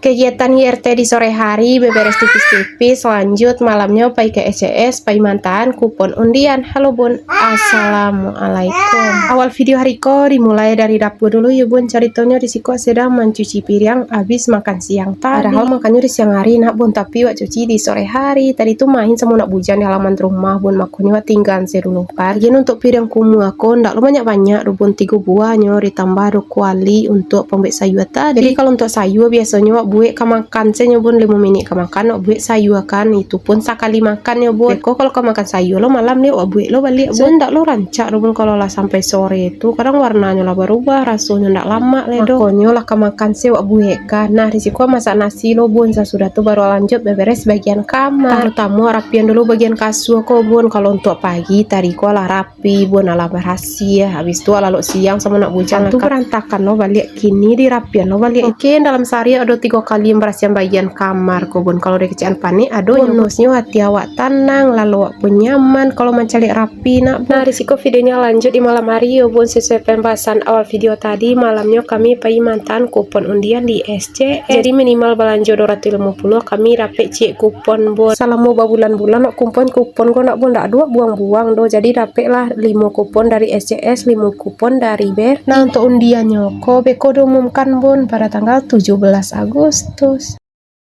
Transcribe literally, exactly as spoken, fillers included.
Kegiatan Y R T di sore hari, beberes tipis-tipis, lanjut malamnyo pai ka S C S, pai mantaan kupon undian. Halo Bun, assalamualaikum. Awal video hari ko dimulai dari dapur dulu yo Bun, caritonyo di siko sedang mancuci piriang abis makan siang tadi. Padahal makannyo di siang hari nak Bun, tapi wak cuci di sore hari. Tadi tu main samo nak bujang di halaman rumah Bun, makonyo wak tinggaan se dulu. Lagian untuak piriang kumua ko ndak lo banyak-banyak doh Bun, tigo buahnyo ditambah doh kuali untuak pambuek sayua tadi. Jadi kalau untuak sayua biasonyo wak buek ka makan se nyo Bun, limo minik ka makan wak buek sayua kan, itu pun sakali makan nyo Bun. Beko kalau ka makan sayua lo malam ni wak buek lo baliak Bun, ndak lo rancak doh Bun kalau lah sampai sore tu, kadang warnanyo lah barubah, rasonyo ndak lamak lai doh. Makonyo lah ka makan se wak buek kan. Nah, di siko masak nasi lo Bun, sasudah tu baru lanjut beberes bagian kamar. Tarutamo rapian dulu bagian kasua ko Bun, kalau untuak pagi tadi ko lah rapi Bun, alah barasiah. Habis tu lalok siang samo nak bujang tu berantakan lo baliak, kini dirapian lo baliak. Oke, dalam sahari ado tigo kali barasiahan bagian kamar ko Bun. Kalau dari kecek an panek ado bonusnyo, hati awak tanang, lalu awak pun nyaman kalau mancaliak rapi nak Bun. Nah, di siko videonyo lanjut di malam hari yo Bun, sesuai pembahasan awal video tadi, malamnyo kami pai mantaan kupon undian di S C S. Jadi minimal balanjo duo ratuih limo puluah kami dapek ciek kupon Bun. Salamo babulan-bulan wak kumpulkan kupon ko nak Bun, ndak ado wak buang-buang doh. Jadi dapeklah limo kupon dari S C S, limo kupon dari B R. Nah, untuak undiannyo ko beko diumumkan Bun pada tanggal tujuh belas Agustus.